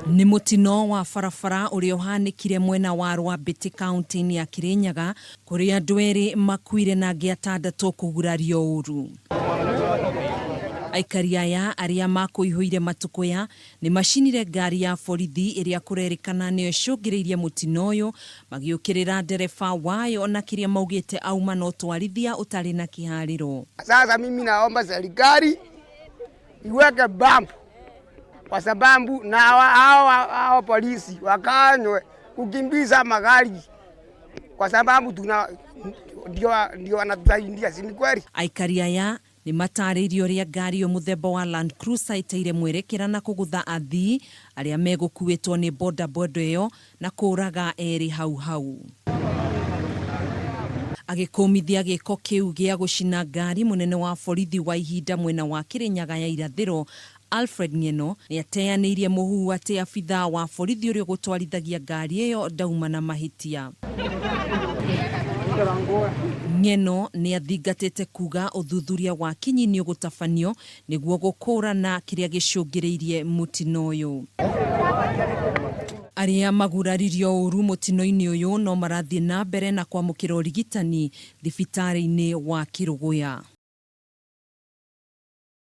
Nĩ mũtino wa barabara ũrĩa ũhanĩkire mwena wa Rwambĩtĩ kaunti-inĩ ya Kirinyaga kũrĩa andũ erĩ makuire na angĩ atandatũ kũgurario ũru. Aikari aya arĩa makũihũire matukũya nĩ macinire ngari ya borithi ĩrĩa kũrerĩkana nĩyo ĩcũngĩrĩirie mũtino ũyũ magĩũkĩrĩra ndereba wayo na kĩrĩa maugĩte auma na ũtwarithia ũtarĩ na kĩharĩro. Sasa mimi naomba serikali iweke bump kwa sababu na hao polisi wakanywe kukimbiza magari kwa sababu tuna ndio wanatusaidia, si ni kweli? Aikari aya nĩ matarĩirie ũrĩa ngari ĩyo mũthemba wa Land Cruiser ĩteire mwerekera na kũgũtha athii arĩa megũkuĩtwo nĩ bodaboda ĩyo na kũraga erĩ hau hau. Agĩkũmithia gĩko kĩu gĩa gũcina ngari, mũnene wa borithi wa ihinda mwena wa Kĩrĩnyaga ya irathĩro Alfred Ng'eno nĩateanĩirie mũhuhu atĩ abithaa wa borithi ũrĩa ũgũtwarithagia ngari ĩyo ndauma na mahĩtia. Ng'eno nĩathingatĩte kuga ũthuthuria wa kinyi nĩũgũtabanio nĩguo gũkũrana kĩrĩa gĩcũngĩrĩirie mũtino ũyũ. Arĩa maguraririo ũru mũtino-inĩ ũyũ no marathiĩ na mbere na kwamũkĩra ũrigitani thibitarĩ-inĩ wa Kĩrũgũya.